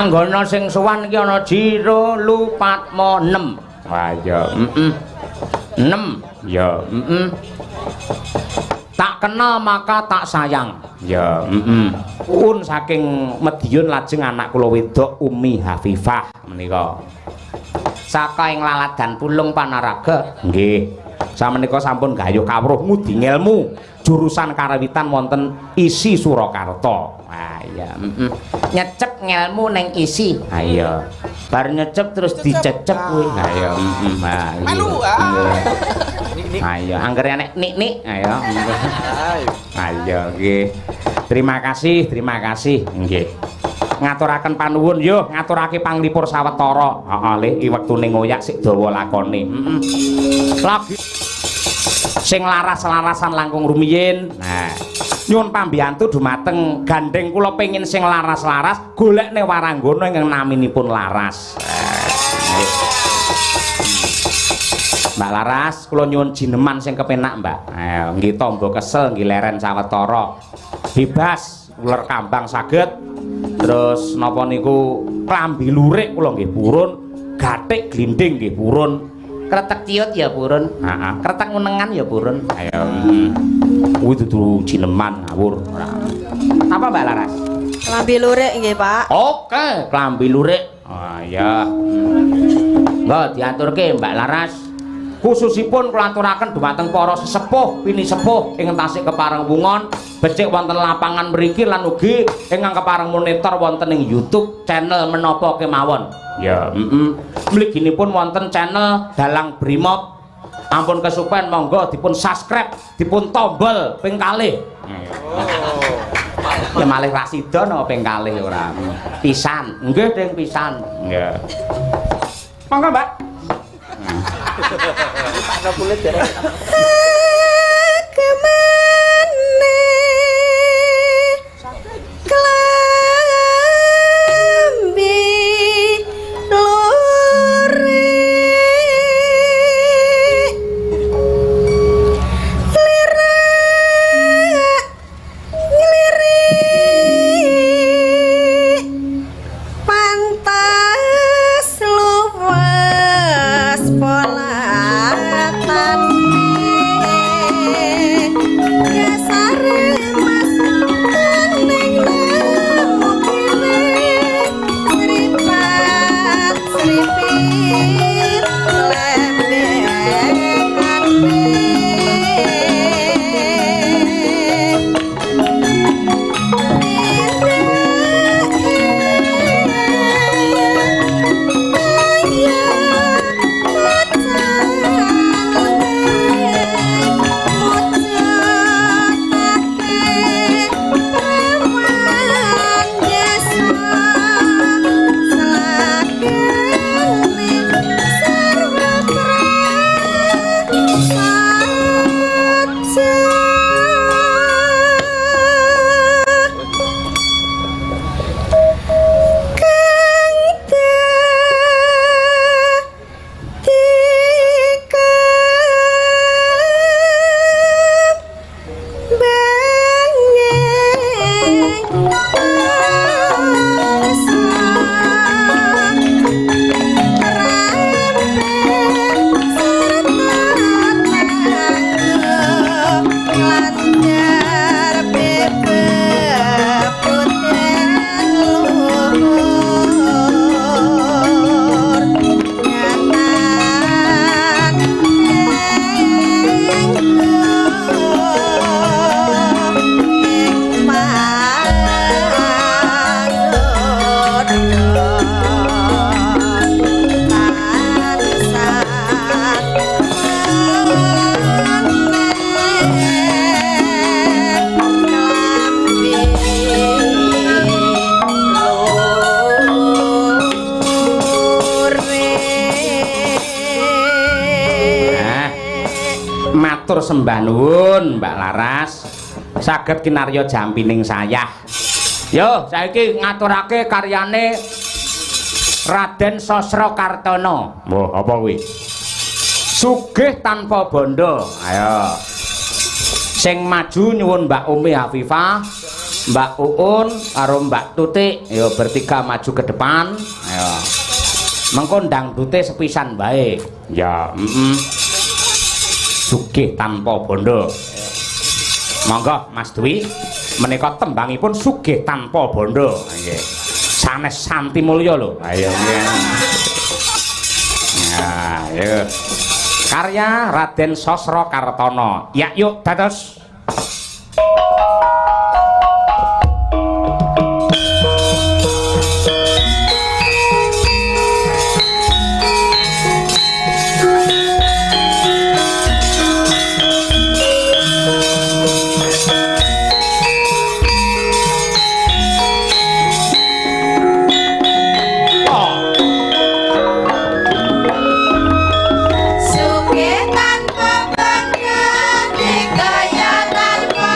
Anggana sing sowan iki ana Jiro Lupatmo 6. Wah iya, heeh. 6. Ya, heeh. Tak kenal maka tak sayang. Ya, heeh. Un saking Mediun lajeng anak kula wedok Umi Hafifah menika. Saka ing Laladan Pulung Panaraga. Nggih. Samenika sampun gayuh kawruh ngudi ngelmu jurusan karawitan wonten ISI Surakarta. Wah iya, heeh. Nyecep ngelmu ning ISI. Ha iya. Bar nyecep terus dicecep kuwi. Ha iya, heeh. Ha iya. Melu, ah. Ha iya, anggere nek nik-nik. Ha iya. Ha iya, nggih. Terima kasih, terima kasih. Nggih. Ngaturaken panuwun yo, ngaturake panglipur sawetara. Heeh, Le, iki wektune ngoyak sik dawa lakone. Heeh. Lagi sing laras-larasan langkung rumiyin. Nah, nyuwun pambiyantu dumateng gandeng kula pengin sing laras-laras golekne waranggana ingkang naminipun Laras. Nggih. Mbak Laras, kula nyuwun jineman sing kepenak, Mbak. Ayo, nggih tamba kesel, nggih leren sawetara. Bebas, uler kambang saged. Terus napa niku klambi lurik kula nggih purun, gathik glinding nggih purun. Kretek ciut ya purun. Heeh, kretek ngunengan ya purun. Ayo. Kuwi dudu jineman ngawur ora. Apa Mbak Laras? Klambi lurik nggih, Pak. Oke, klambi lurik. Oh iya. Nggo diaturke Mbak Laras. Khususipun kula aturaken dumateng para sesepuh, pinisepuh ingkang tasih kepareng wungon, becik wonten lapangan mriki lan ugi ingkang kepareng monitor wonten ing YouTube channel menapa kemawon. Ya, heeh. Mliginipun wonten channel Dalang Brimob. Ampun kesupen monggo dipun subscribe, dipun tombol ping kalih. Ya malih rasida napa ping kalih ora. Pisan. Nggih, Ding, pisan. Nggih. Monggo, Mbak. Pakno kulit dereng. Kemane klambi lurik lirak nglirik pantas luwes polatane dasare mas kuning nemu kene sripat sripit lembekane. Nah, matur sembah nuwun Mbak Laras. Saged kinarya jampining sayah. Yo, saiki ngaturake karyane Raden Sosro Kartono. Wah, apa kuwi? Sugih tanpa bondo. Ayo. Sing maju nyuwun Mbak Umi Hafifah. Mbak Uun karo Mbak Tutik, ayo bertiga maju ke depan. Ayo. Mengko dangdute sepisan wae. Ya, heeh. Sugih tanpa bondo. Monggo Mas Dwi, menika tembangipun sugih tanpa bondo. Nggih. Sanes Santi Mulya lho. Ayo nggih. Nah, ayo. Karya Raden Sosro Kartono. Ya yuk dados. Sugih tanpa bangga, dikaya tanpa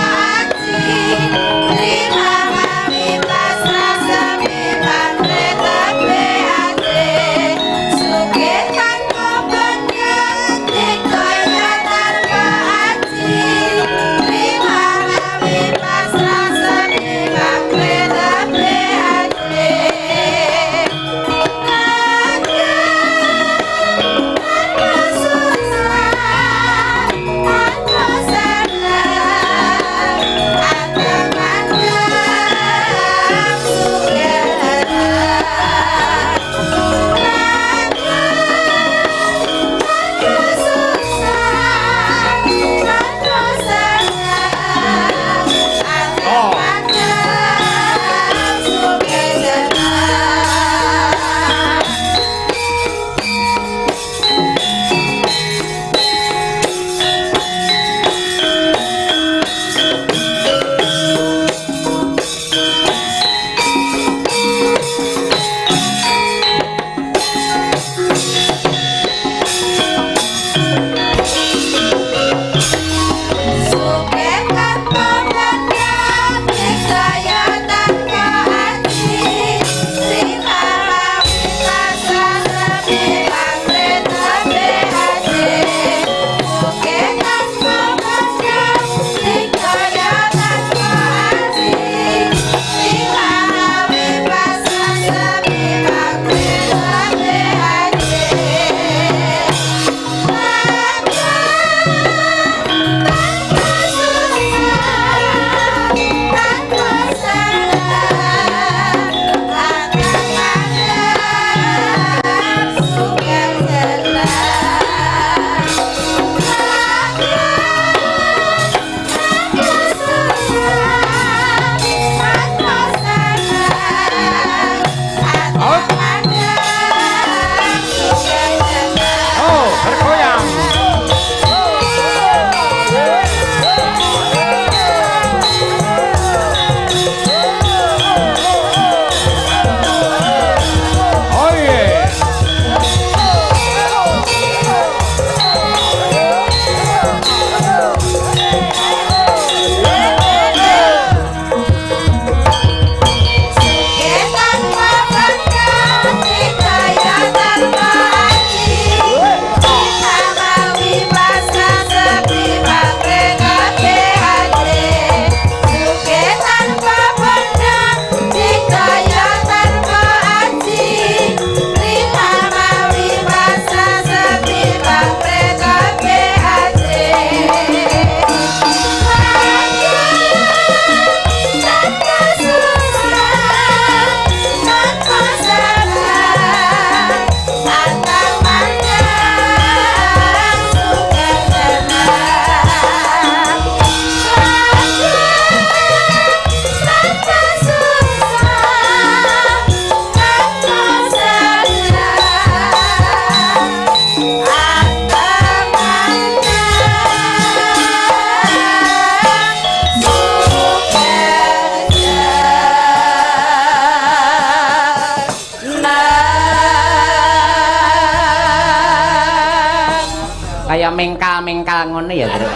Kaya mengkal-mengkal ngono ya, Truk.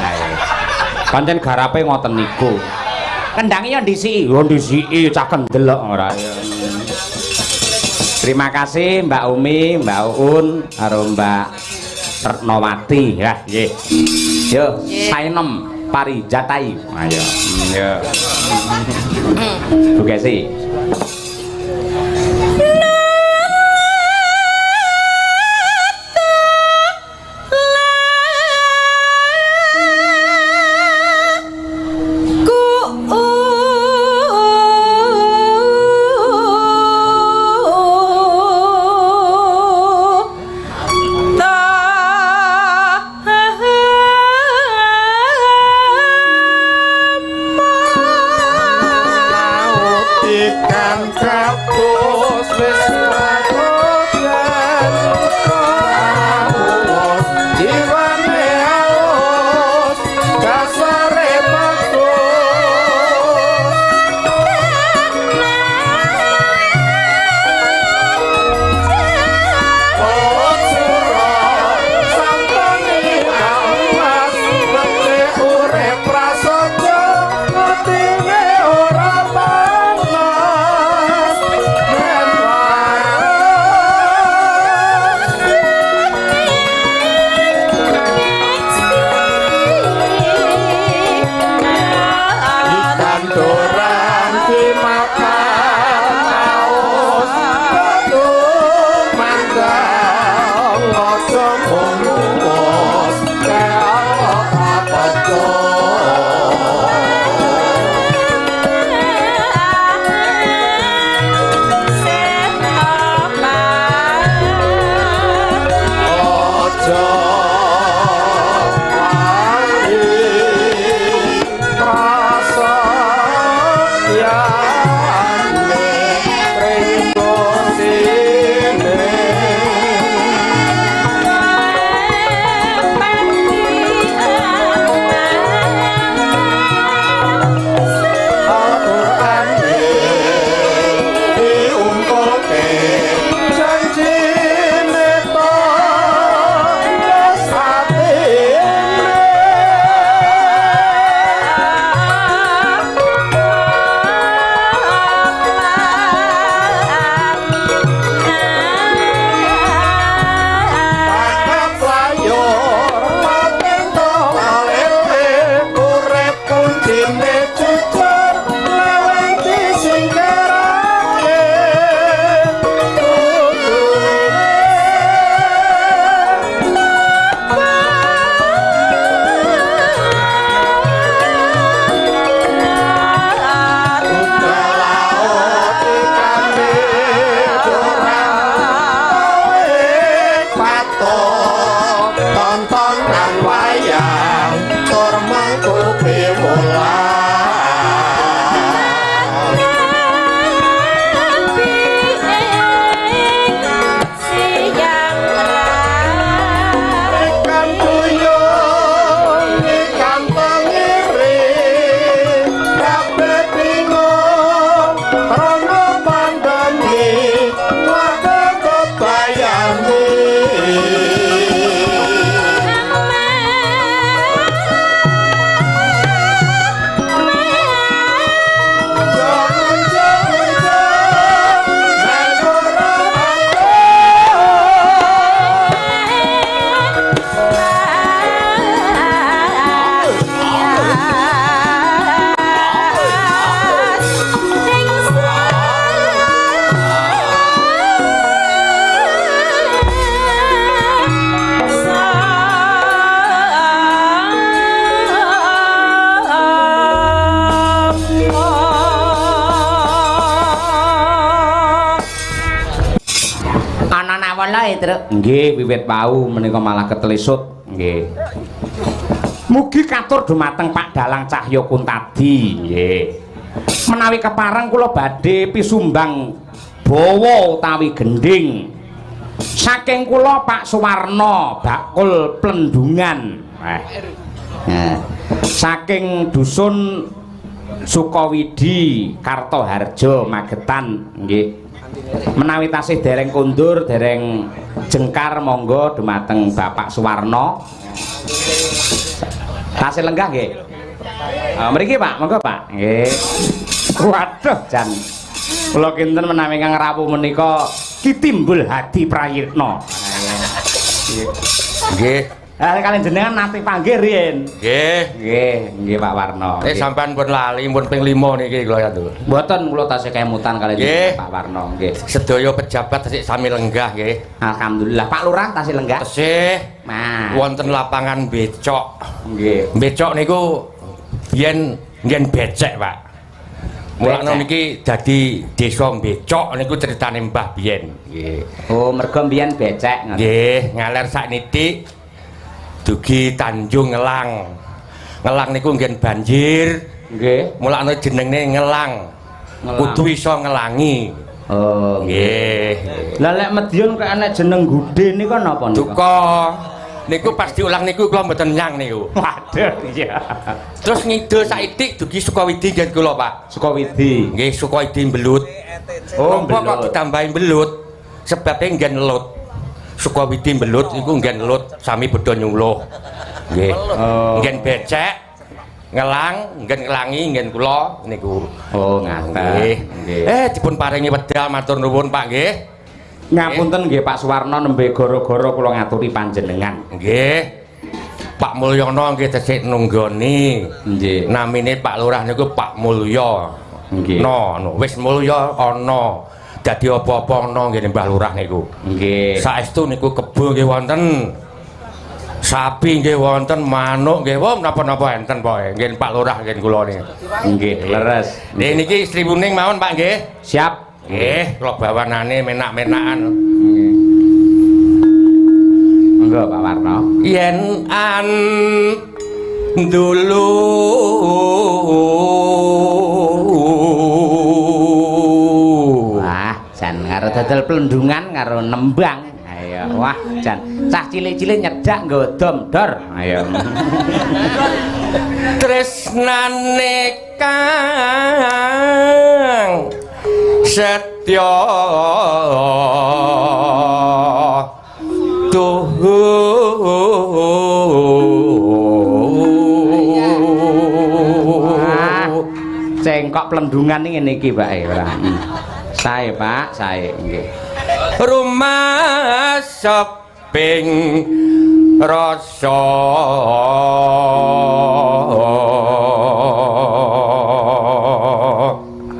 Pancen garape ngoten niku. Kendange ya ndisiki. Ya ndisiki cah kendelok ora. Terima kasih Mbak Umi, Mbak Uun, karo Mbak Retnowati ya, nggih. Yo, saenem. Parijatai. Ayo. Ya. Bu Kesi. Ikan gabus wis kadoden aus, jiwane alus, dasare bagus. Santone emas, becik urip prasaja, ngertine ora panas yen waras. Ikan dorang dimakan aus, batuk mandang, aja mung ruwes, keok pecah. Aja lali prasatyane pringkosine. Al-Qur'an diungkulke janjine tulus atine. Tangkap layur pating lele, urip kuncine jujur leweng disingkirake kudune. Budal laut ikane dorang patok, tontonan wayang tur mengko piwulang. Ikan duyung, ikan tengiri, kabeh bingung krana pandemi, warga kebayangi. Ana nawalae, Truk. Nggih, wiwit wau menika malah ketelisut. Nggih. Mugi katur dumateng Pak Dalang Cahya Kuntadi. Nggih. Menawi kepareng kula badhe pisumbang bawa utawi gendhing. Saking kula Pak Suwarno bakul plendungan. Nah. Saking dusun Sukawidi Kartoharjo Magetan nggih. Menawi tasih dereng kondur, dereng jengkar, monggo dumateng Bapak Suwarno. Tasih lenggah nggih. Mriki Pak, monggo Pak. Nggih. Waduh jan. Kula kinten menawi ingkang rawuh menika Ki Timbul Hadi Prayitna. Nggih. Kalian jenengan nate panggih riyen. Nggih. Nggih, nggih Pak Warno. Eh sampean pun lali pun ping 5 niki kula ya tuh. Mboten kula tasih kemutan kalian Nggih. Pak Warno nggih. Sedaya pejabat tasih sami lenggah nggih. Alhamdulillah. Pak Lurah tasih lenggah. Tesih Nah, wonten lapangan Becok. nggih. Becok niku yen yen becek, Pak. Mulane niki dadi desa Becok niku critane Mbah biyen. Nggih. Oh, mergo mbiyen becek ngoten. Nggih, ngaler sakniki dugi Tanjung Ngelang. Ngelang niku nggen banjir. Nggih. Mulane jenenge Ngelang. Ngelang. Kudu iso ngelangi. Oh, nggih. Lah lek Medion kok enek jeneng Gude niku napa niku? Duka. Niku pas diulang niku kula mboten nyang niku. Waduh, iya. Terus ngidul saithik dugi Sukawidi nggih kula, Pak. Sukawidi. Nggih, Sukawidi Belut. Oh, Napa kok Belut. ditambahi Belut? Sebabe nggen lut. Sukawidi Belut iku nggen lut sami padha nyuluh. Nggih. Oh. Nggen becek, ngelang, nggen ngelangi nggen kula niku. Oh, ngaten. Nggih. Nggih. Dipun paringi wedal matur nuwun, Pak nggih. Ngapunten nggih Pak Suwarno nembe gara-gara kula ngaturi panjenengan. Nggih. Pak Mulyono nggih tesih nunggoni. Nggih. Namine Pak Lurah niku Pak Mulya. Nggih. No, no, wis mulya ana. Dadi apa-apa ana nggih Mbah Lurah niku. Nggih. Saestu niku kebo nggih wonten. Sapi nggih wonten, manuk nggih wong napa-napa enten pokoke. Nggih Pak Lurah nggih kula niku. Nggih, leres. Nggih niki Sri Wuning mawon Pak nggih. Siap. Nggih, kula bawanane menak-menakan. Nggih. Monggo Pak Warno. Yen an dulu Wah, jan karo dodol plendungan karo nembang. Ayo, wah, jan cah cilik-cilik nyedak nggo dom dor. Ayo. Tresnane kang setya tuhu. Wah, cengkok plendungan ngene iki, Pak ora. Sae, Pak, sae nggih. Rumah seping rasa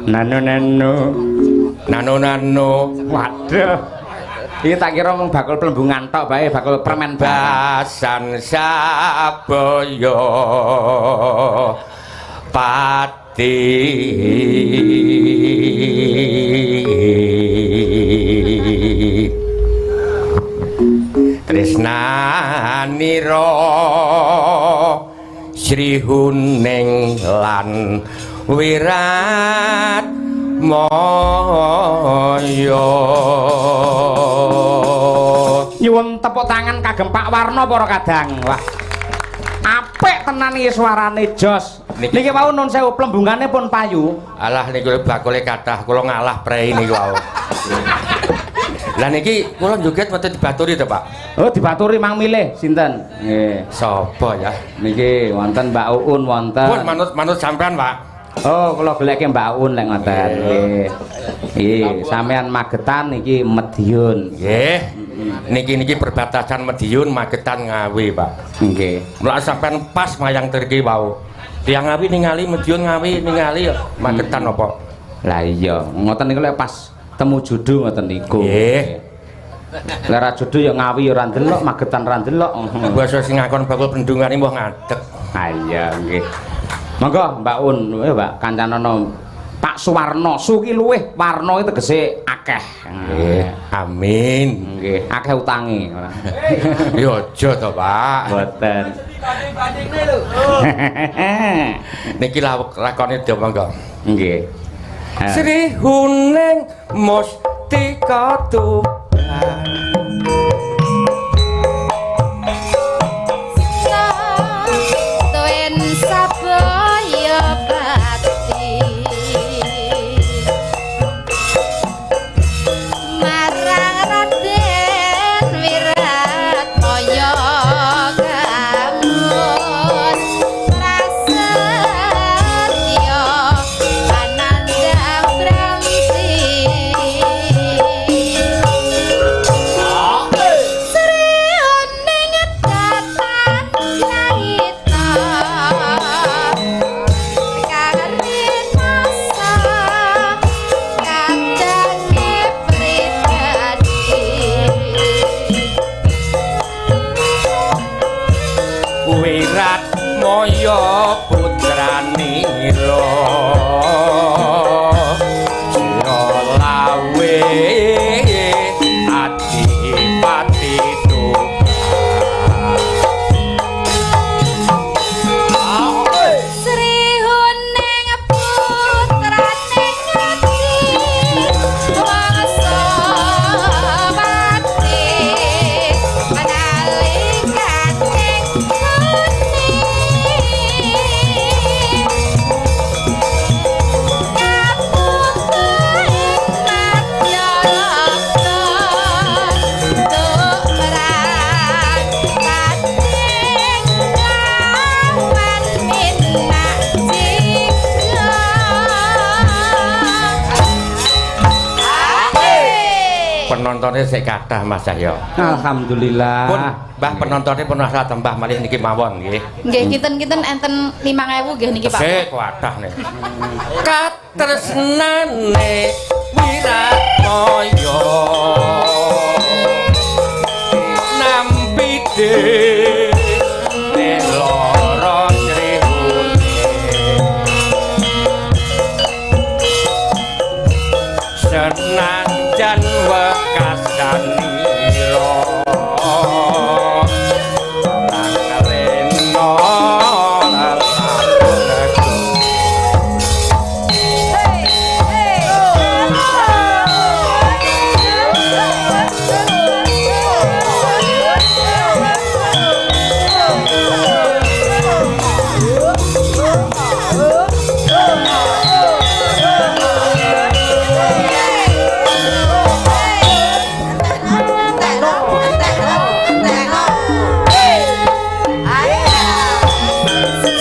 Nano nano nano nano. Waduh. Iki tak kira mung bakul plembungan tok bae, bakul permen basan sabaya pati. Tresnanira Sri Huning lan Wirat Maya. Nyuwun tepuk tangan kagem Pak Warno para kadang. Wah. Apik tenan iki suarane jos. Niki wau nun sewu plembungane pun payu. Alah niku bakule kathah kula ngalah prei niku wau. Lah niki kula joget mboten dibaturi to, Pak? Oh, dibaturi mang milih sinten? Nggih. Sapa ya? Niki wonten Mbak Uun wonten. Pun manut sampean, Pak. Oh, kula goleke Mbak Uun lek ngoten. Nggih. Nggih, sampean Magetan niki Mediun. Nggih. Niki perbatasan Mediun Magetan Ngawi, Pak. Nggih. Mulak sampean pas mayang triki wau. Tiyang Ngawi ningali Mediun Ngawi ningali Magetan apa? Lah iya, ngoten niku lek pas temu judu ngoten niku. Nggih. Lek ra judu ya Ngawi ora ndelok, Magetan ora ndelok. Basa sing ngakon bakul pendungane mbuh ngadeg. Ha iya nggih. Monggo Mbak Un, ayo Mbak kancanana Pak Suwarno, suki luwih warna iki tegese akeh. Nggih, amin. Nggih, akeh utange ora. Ya aja to, Pak. Mboten. Niki lakone do monggo. Nggih. Sri Huning Mustika Tuban. Tuen sabaya pati marang Raden Wiratmaya kamus prasetya anandang branti. Wiratmaya putranira sira lawe adipati Sri Huning putrane Ngati Wangsawati nalikane kuning kaputu ing madyalaka tumrap tanding lawan minak jingga. Penontonnya sik kathah Mas Cahyo. Alhamdulillah. Pun Mbah penontonnya pun asal tambah malih niki mawon nggih. Nggih kinten-kinten enten 5000 nggih niki Pak. Sik kathah nih. Katresnane Wiratmaya nampi dene lara Sri Huning senajan wekasanira lan rena lan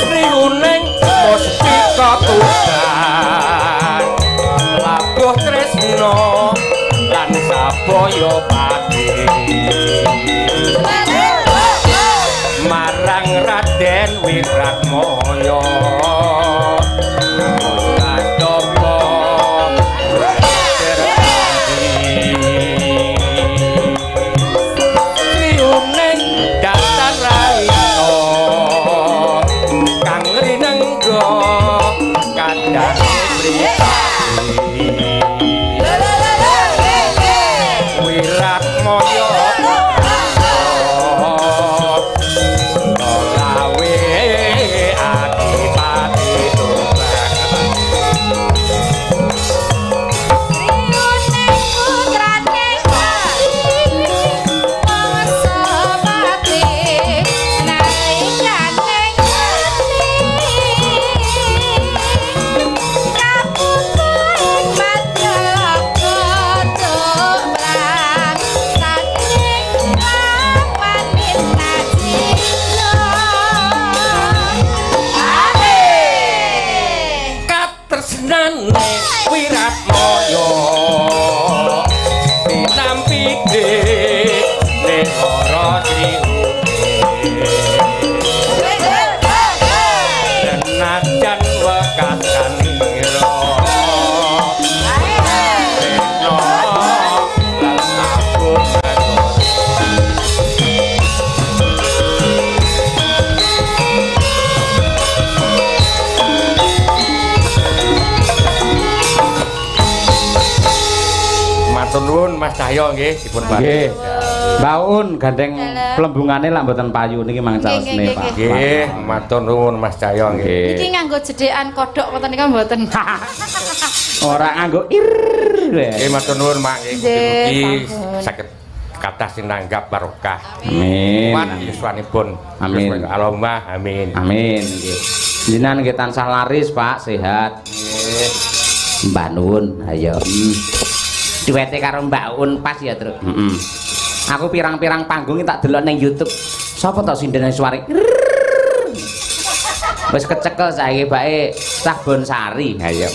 Sri Huning mustika tuban labuh tresna lan sabaya pati marang Raden Wiratmaya kadapa Sri Huning datan raina kang rinengga kadang mripati Wiratmaya lawe adipati Tuban. Katresnane Wiratmaya tinampi dene lara Sri Huning senajan wekasanira rena lan agung. Matur nuwun Mas Cahyo nggih dipun paringi. Nggih. Mbak Un gandeng Dalem. plembungane lak mboten payu niki mang Nggih, caosne nggih, Pak. Nggih, matur nuwun Mas Cahyo nggih. Niki nganggo jedhekan kodhok ngoten nika mboten. Ora nganggo ir. Nggih, matur nuwun Mak nggih. Nggih, Mugi sampun. saged kathah sinanggap barokah. Amin. Kuat yuswanipun. Amin. Allahumma amin. Amin nggih. Jenengan nggih tansah laris Pak, sehat. Nggih. Mbak Nuwun, ayo. Duwete karo Mbak Un pas ya, Truk. Heeh. Aku pirang-pirang panggung tak delok ning YouTube. Sapa to sindene suware? Wis kecekel saiki bae Cah Bonsari. Ayo.